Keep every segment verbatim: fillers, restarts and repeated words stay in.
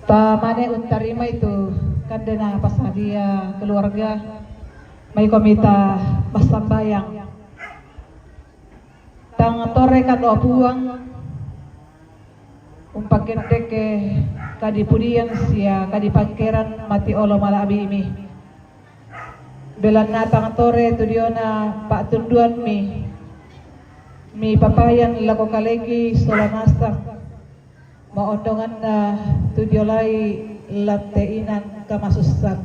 Tamane untarimai tu kande na pasadia keluarga, mai ko mita passambayang. Tang tore kando Puang, umpakendeke kadipudian sia kadipangkeran mati olo mala'bi'mi. Belanna tang tore tu diona pa'tunduammi, mipapayan lako kaleki sola nasang, maondonganna tu diolai lante inan kamasussan.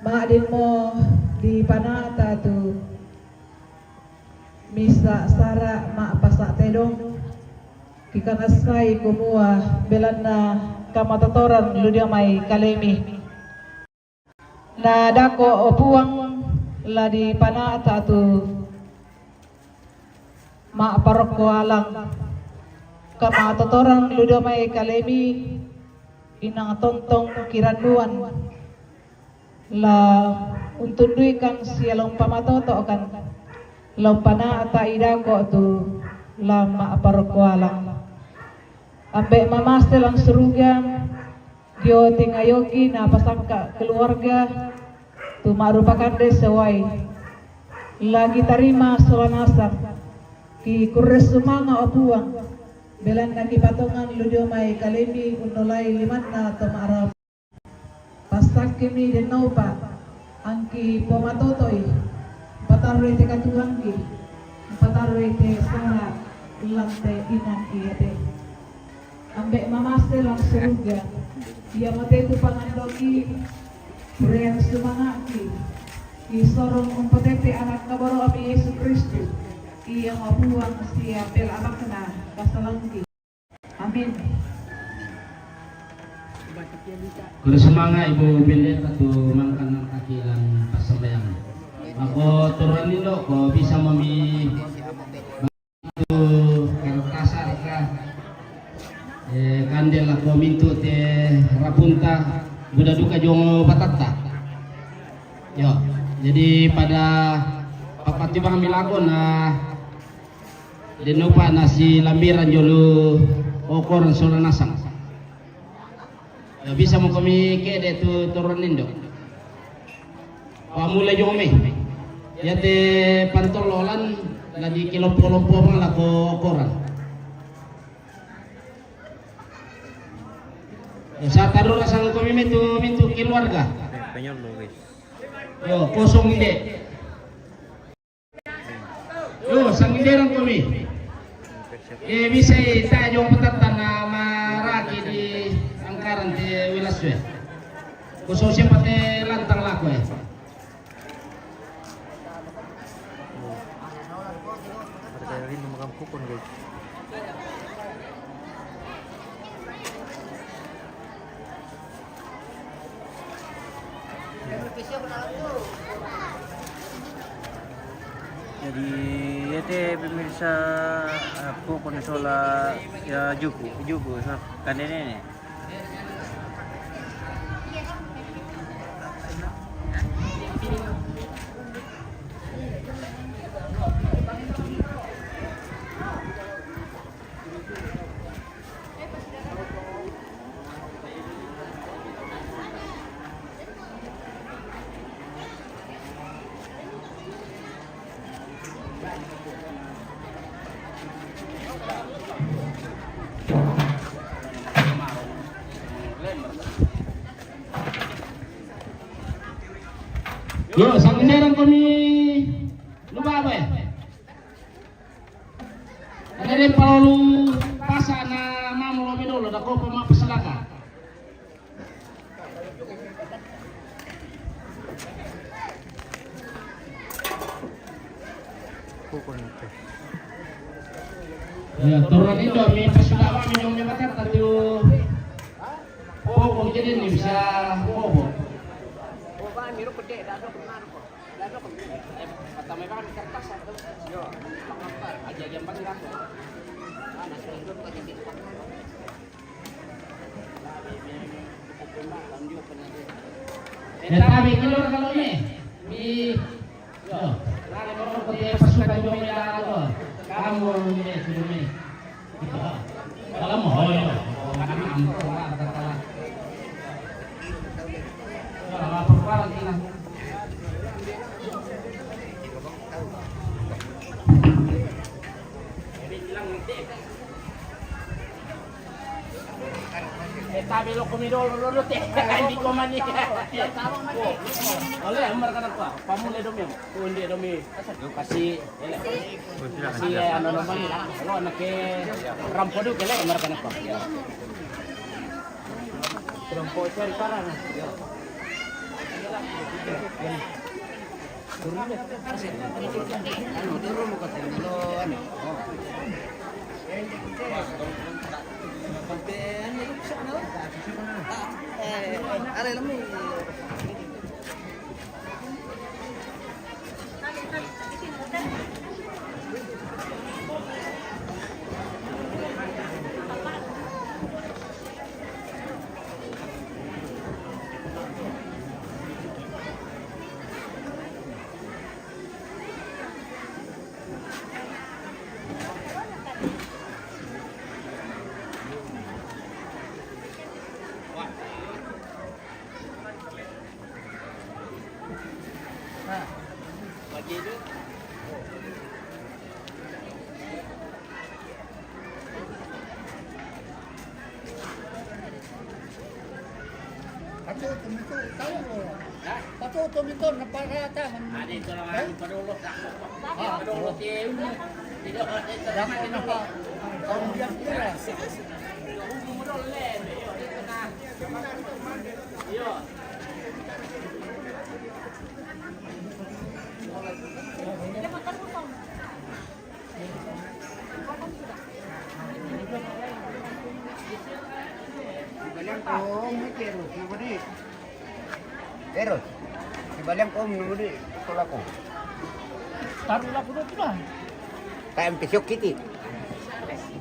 Ma'dinmo dipanata tu misa sara ma'pasa tedong, kikanassai kumua belanna kamatotoran lu dio mai kalemi. Na dako, o Puang, la dipanata tu ma'parokko alang kamatotoran lu dio mai kalemi, inang tontong kirannuan, la untunduikan sia la umpamatoto'kan, la umpanata i dako tu la ma'parokko alang. Ambe' mamase lan suruga, dio tingayoki napasangka keluarga tu ma'rupa kande sewai, la kitarima sola nasang, kikurre sumanga, o Puang, belanna kipatongan lu dio mai kalemi unnolai limanna to ma'rapu. Passakkemi dennaupa, angki pomatotoi, pataroi te katuoangki, pataroi te sara lante inan iate. Ambe' mamase lan suruga, iamote tu pangandoki, purian sumanga'ki, isorong umpatete anak kaboro'mi Yesu Kristus, iamo Puang sia pela abakna kasalangki. Amin. Kuri sumanga' Ibu Pendeta tu mangkan nangkaki lan passambayang. Ako turuan indo' ko bisa mami tu kartasar ka, eh, kande lako mintu' te rapunta buda duka jong batatta. Yo, jadi pada papatibang milako na Denno upa' na si lambiran jolo okoran sola nasang. Na bisa mo komi ke'de' tu toron indo'. Pamula jong me. Yate pantollolan la dikelompo-lompo bang lako okoran. Sa tarura sang komi me tu mintu' keluarga. Yo, kosong inde. Yo, sanginderan komi. Eh, bisa i ta jong patatan na maraki di angkaran te wilas we. Kuso siapa te lantang lako e. Jadi, yate pemirsa, eh, pokokna sola, ya, juku, juku, so, kande nene. Yo, sanginderan komi lupa apa ya? Ada yang perlu pasang na mamu lo bedolo, da kopa ma pasalaka. Ya, turun itu, mi pasudawa, mi nyong, mi bakat, tadi pokok jadi ini bisa bobo. Eh, tabi keluar kalau ni. Ni, yo, lari mau ke dia pasukan jomel aku. Kamu ni, sudah ni. Kalau mau, yo. Karena ampun lah, kata Eh, tabe lo komi dolo, lo, lo, te. Hindi ko man ni. Oh. Ole, amar ka na pa. Pamule domi. Kundi domi. Kasi, ele. Kasi, eh, ano naman, lo, nake rampo du kele, amar ka na pa. Rampo, sir, para na. Ano, turo mo kasi, ano, oh. Ano, ano, ano, ano, Pato, tumito, tayo. Ha? Pato, tumito, naparata. Ah, dito lang ang padulot ako. Ah, padulot, eh. Dito, dito. Dako na pa. Ang biyak nila. Iyo. Balian ko, may kero, nabadi. Pero, si balian ko, nabadi. Ito lang ko. Taruh lah kudu tu lah. Kaya ang pisok kiti.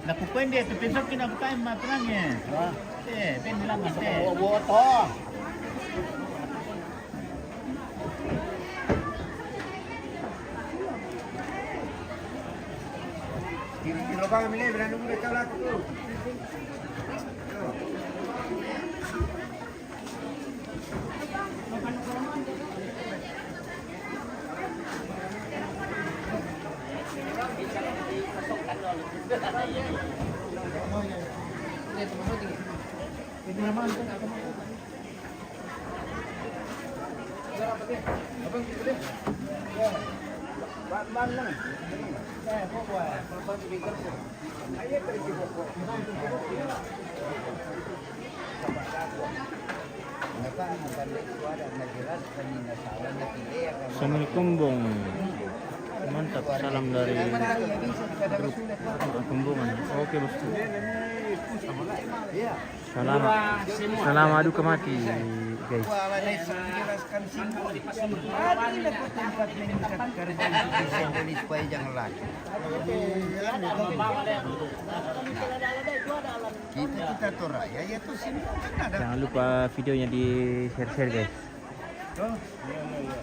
Nakukuha dia tu pisok kina bukan matrang ya. Eh, ben bilang mate. Buat to. Tiro-tiro pa kami le, berani mo na tao lahat ko. Sambil Kumbung. Mantap, salam dari grup Kumbungan. Oke, Bosku. Salama, salama duka mati, guys. Kita, kita Toraya, ya tuh sini kan ada. Jangan lupa videonya di-share-share, guys. Tuh, iya, iya, iya.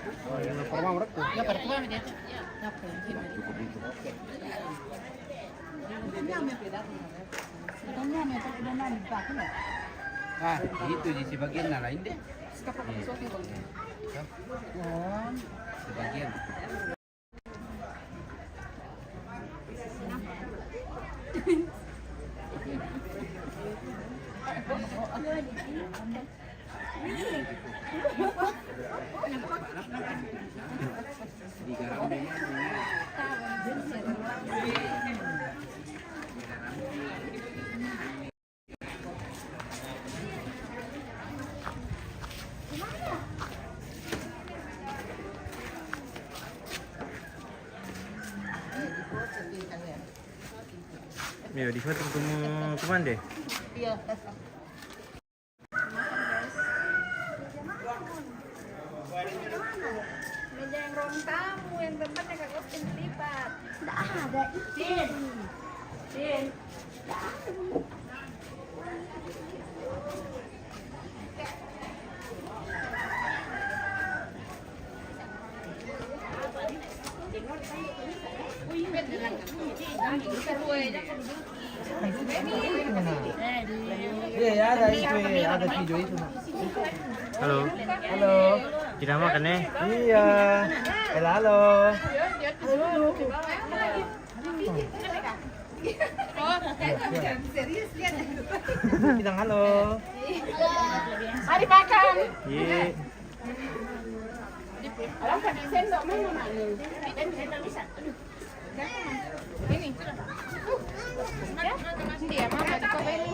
Yang pertama mereka. Ya, pertama dia. Apa yang Ah, itu di sebagian na lain deh. Sebagian. Mira, di situ como comande. Meja yang ruang tamu, yang tempatnya Kak Gustin lipat. Nggak ada itu. Cin. Cin. Iya, ya, ada itu, ya, ada video itu. Halo. Halo. Kita makan, eh? Iya. Halo, halo. Bilang halo. Mari makan. Iya. Alam, pakai sendok mana, Mak? Ini. Dia, Mama, di kau ini.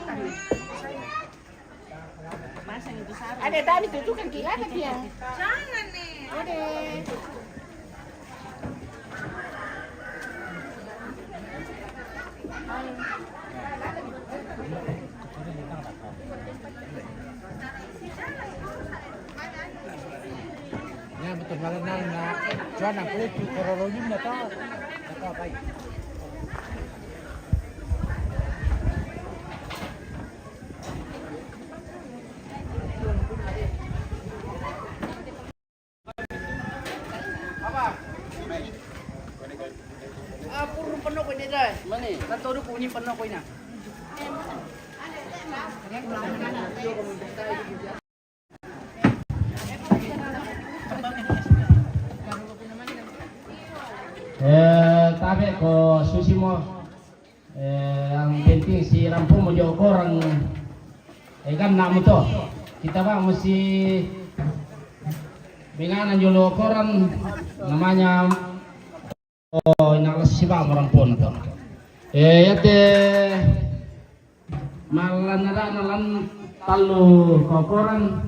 Ada tadi tutukan kita dia. Jangan nih. Ada. Ya, betul banget, nah, nah. Cuman aku itu terlalu yun na to. Ito, bye. Ah, puro pano ko ini, dai. Mani? Tanto do ko ini pano ko ina. Eh, tabe ko susi mo. Eh, yang penting si rampung mo jo korang. Eh, kan nak mo to. Kita ba musti benganan jo lo korang namanya. Oh, ina lasi ba mo rampung to. Eh, yate. Malan ada nalan talu kokoran.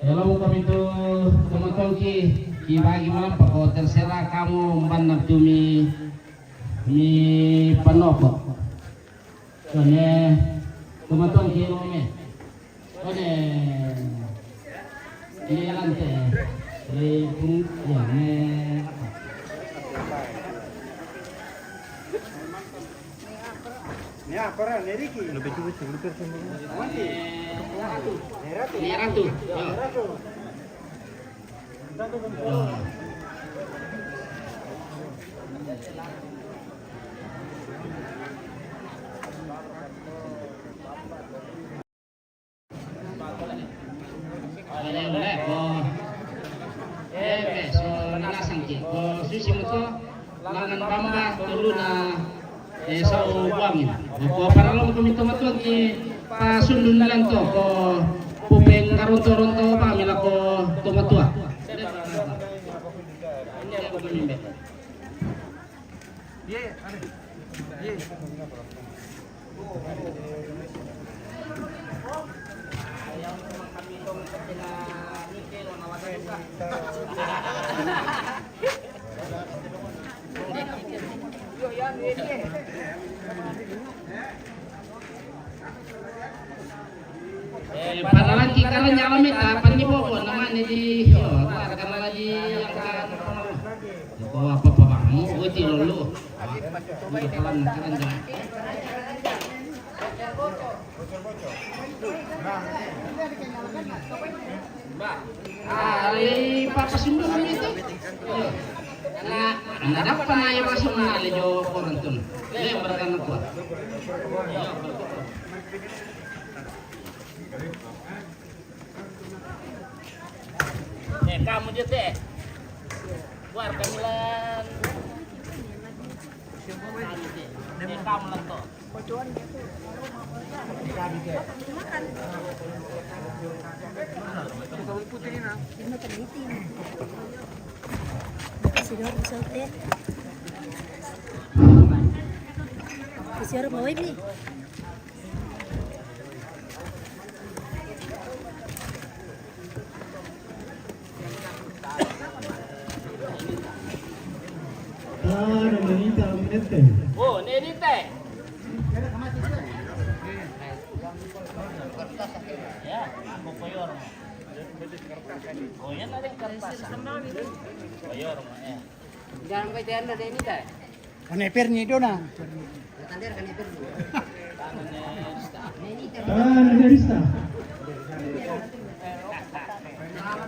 Hello, kami tu teman tongki, ki bagi malam pako terserah kamu, mban na tu mi, mi panoko. Kone teman tongki lo me. Kone. Ini lantai. Ini pun, ya, ini apa? Ini apa, Ran? Ini Riki? Lebih cukup, lebih cukup. Aman, Ki? Ini Ratu. Ini Ratu. Ini Ratu. Ya. Ole, ole, ko. Eh, so, nasa ki. Ko, susi mo to. Langan bamba, tolu na, eh, sa o buangin. Ko, paralo mo kami tomatuan ki, pasundun lang to. Ko, pupeng karonto-ronto pa, mila ko tomatua. Ini ako kami. Eh, panalan ki karanja kami ta, pani bobo, namanya di, yo, karanja di yang ka, yo, ko apa, apa, Bang? Mo, oi, ti lolo. Ini palan karanja. Ah, lei papa sindungan itu. Nah, nah, dapat na ya masuk na le jo koran tun. Lei berkan kuat. Eh, kamu dia teh. Keluar kamilan. Eh, kamu lentok. Sidor, sote. Sidor, mau ini. Ah, no, Nenita, Nenita. Oh, Nenita. Ya, aku koyor. Oh, ya, nanti kertas. Koyor, ya. Jangan kau jangan ada Nenita. Kane perni dona. Ah, na Nerista.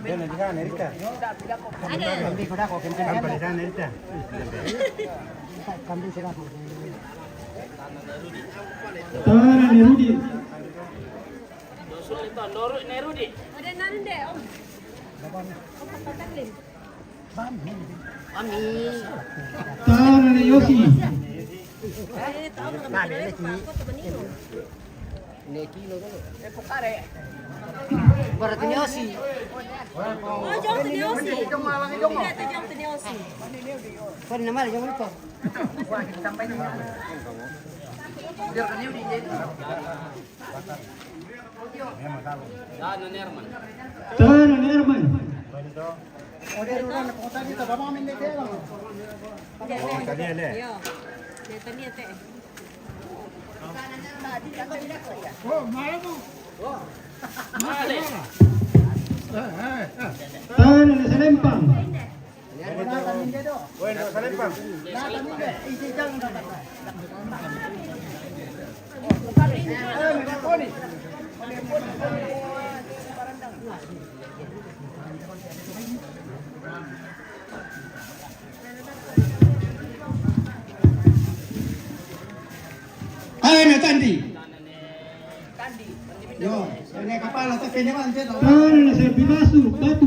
Dona di sana, Nerista. Kambi ko dako, kempen. Kambi sana, Nerista. Kambi sila ko. Ah, na Nerudi. Dosul itu, Nerudi. Ada nande, Om. Om, Om Patalin. Ami. Tara ni Yosi. Berarti ni Yosi. Oh, jong tu ni Yosi. Jong malang jong. Iya, tu jong tu ni Yosi. Kau ni nama jong lupa. Biar kan ni dia. Tara ni Herman. Tara ni Herman. Tara ni Salempang. Ai, me tandi. Yo, ne kapala ta kene man te. Tara na se pimasu, batu.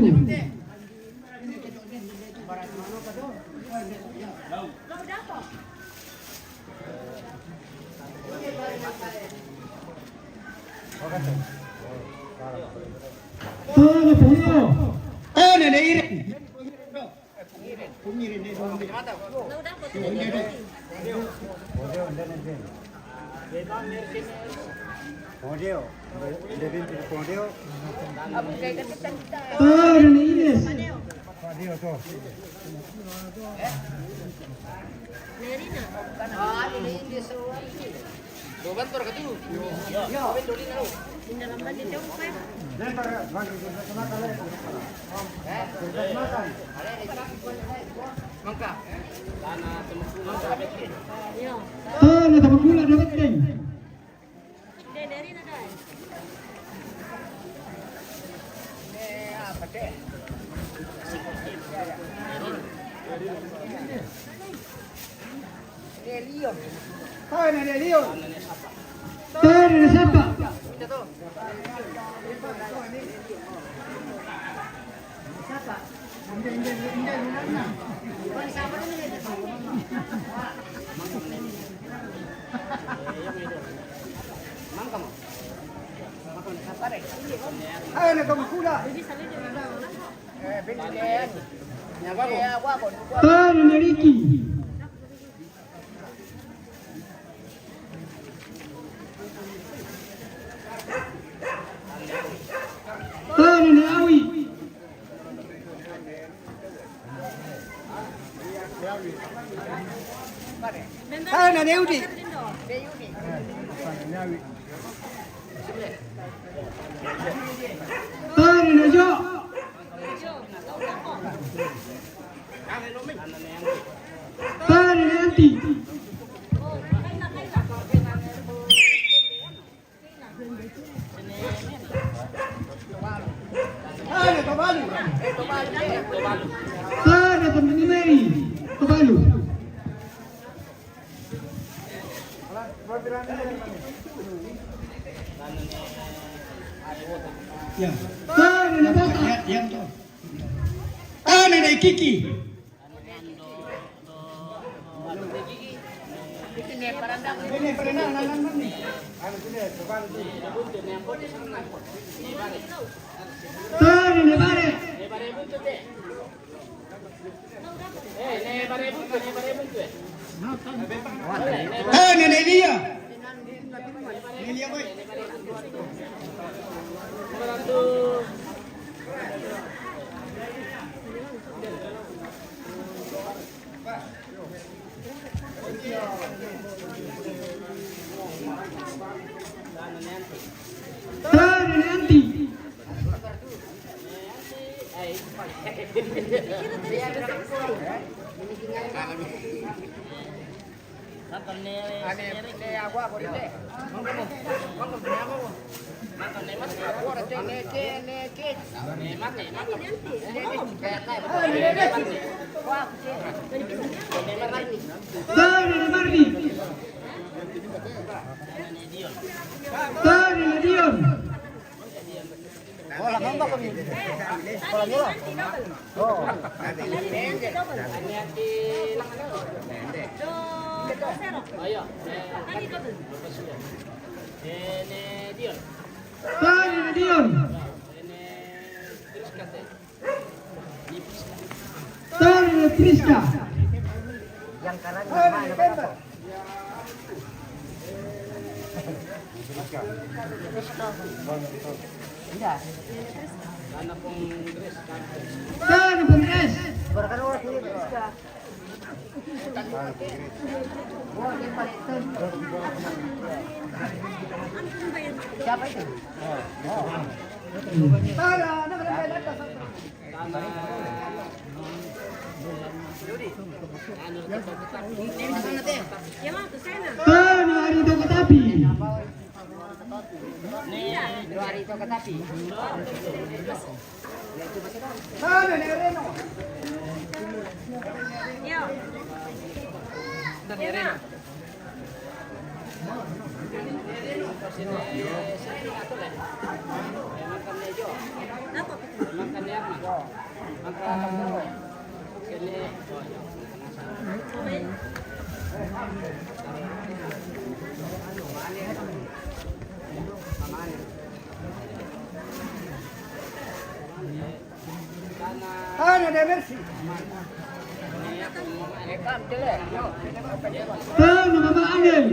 Tara punyo. Tara na ire. Tara ni Ines. Tara na Tamakula, dua belas. Tara na Leon. Tara na Sapa. Tara na Tamakula. Tara na Riki. Tara na Awi. Tara na Neudi. Tara na Jo. Tara na Anti. Ya. Tau Nene Bota. Ya, ya, to. Tau Nene Kiki. Tau Nene Bare. Tau Nene Elia. Elia, boy. Tau Nene Anti. Tau Nene Mardi. Tau Nene Dion. Tau Nene Dion. Tau Nene Priska. Tau Nene Priska. Siapa itu? Tau Nene Arito Katapi. Tau Nene Mercy. Tau Nene Mama Angel.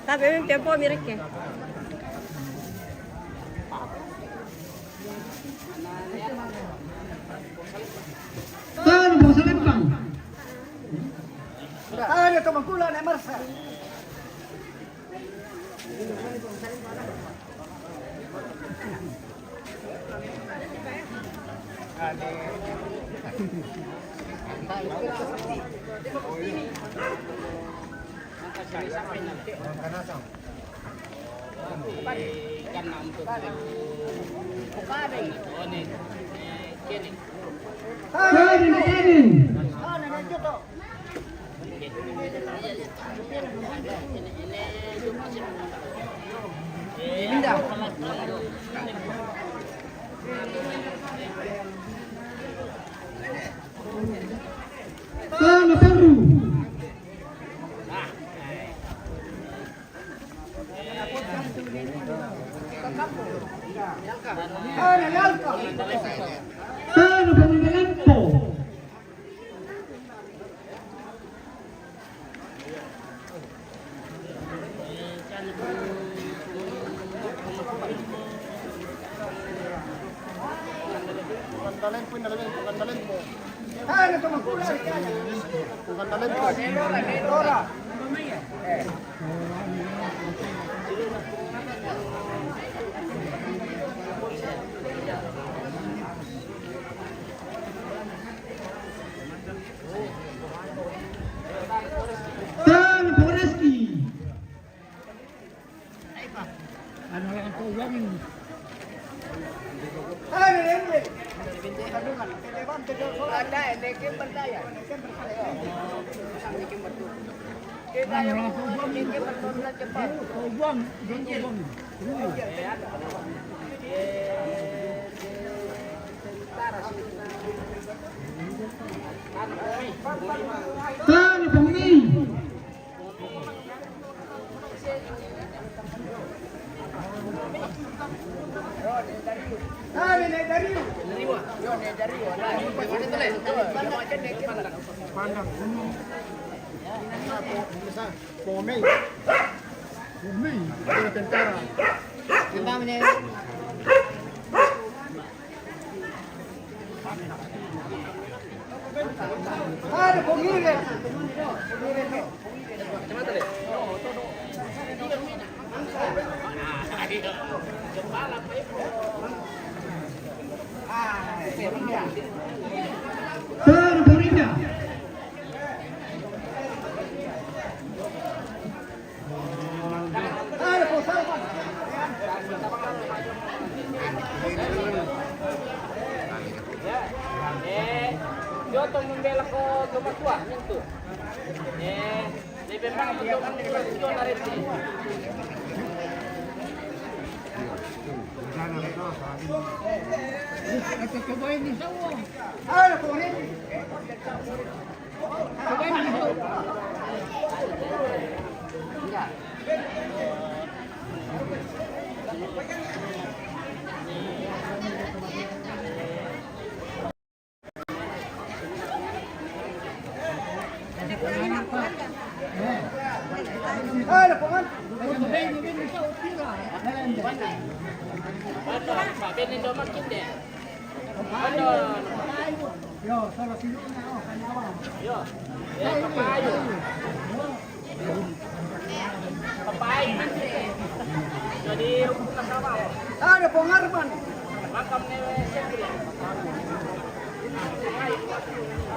Tapi memang tempo mirip ke. Tau Nene Bangsa Lempang. Ada teman kula nek mersa. Tau Nene Kevin. Tau Nene Perru. Tau Nene Lempo. Tau Nene Poreski. Anu yang kau uangin. Pandang gunung. Pomei. Pomei. Ada tentara. Tentara. Eh, yo to membela ko to matua, mintu. Eh, lebih bang to matua, to narete. Ada pengarapan.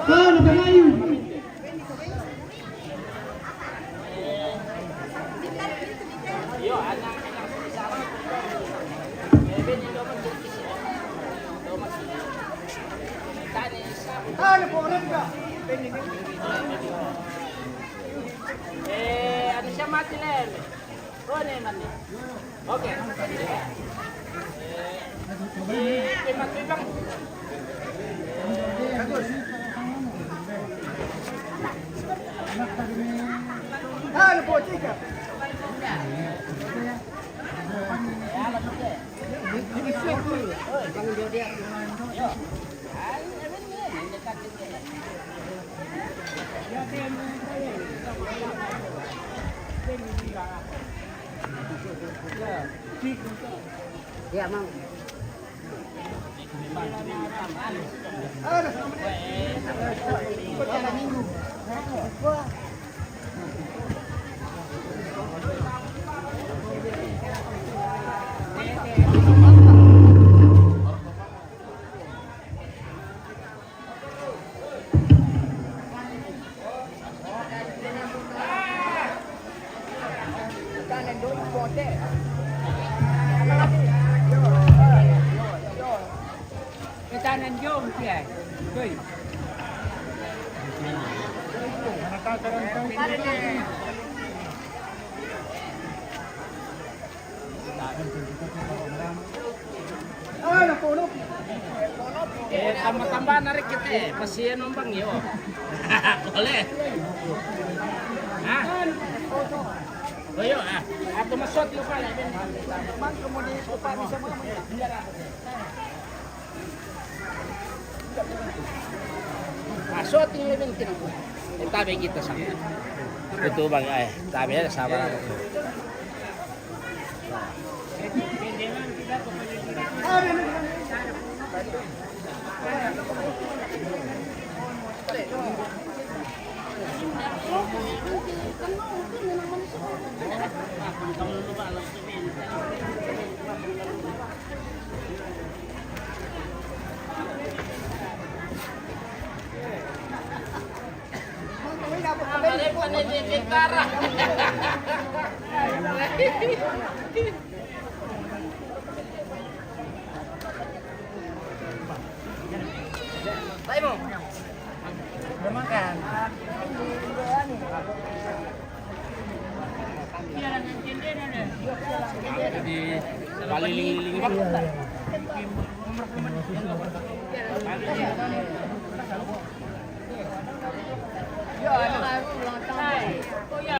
Ada pengayu. Eh, anu siya mati lem. Rone mati. Oke. Eh, memang, memang. Halo, po, chika. Ya, mau. Eh, tambah-tambah narik kita, eh. Pasian nombang, yo. Boleh. Hah? Oh, yo, ah. Aku masuk, yo, pala. Mang, kamu di Pak, bisa, Mang. Ah, shooting lebih kita. Eh, tabe kita sama. Itu bang, eh, tabe sama. Udah makan. Di keliling-keliling, Pak.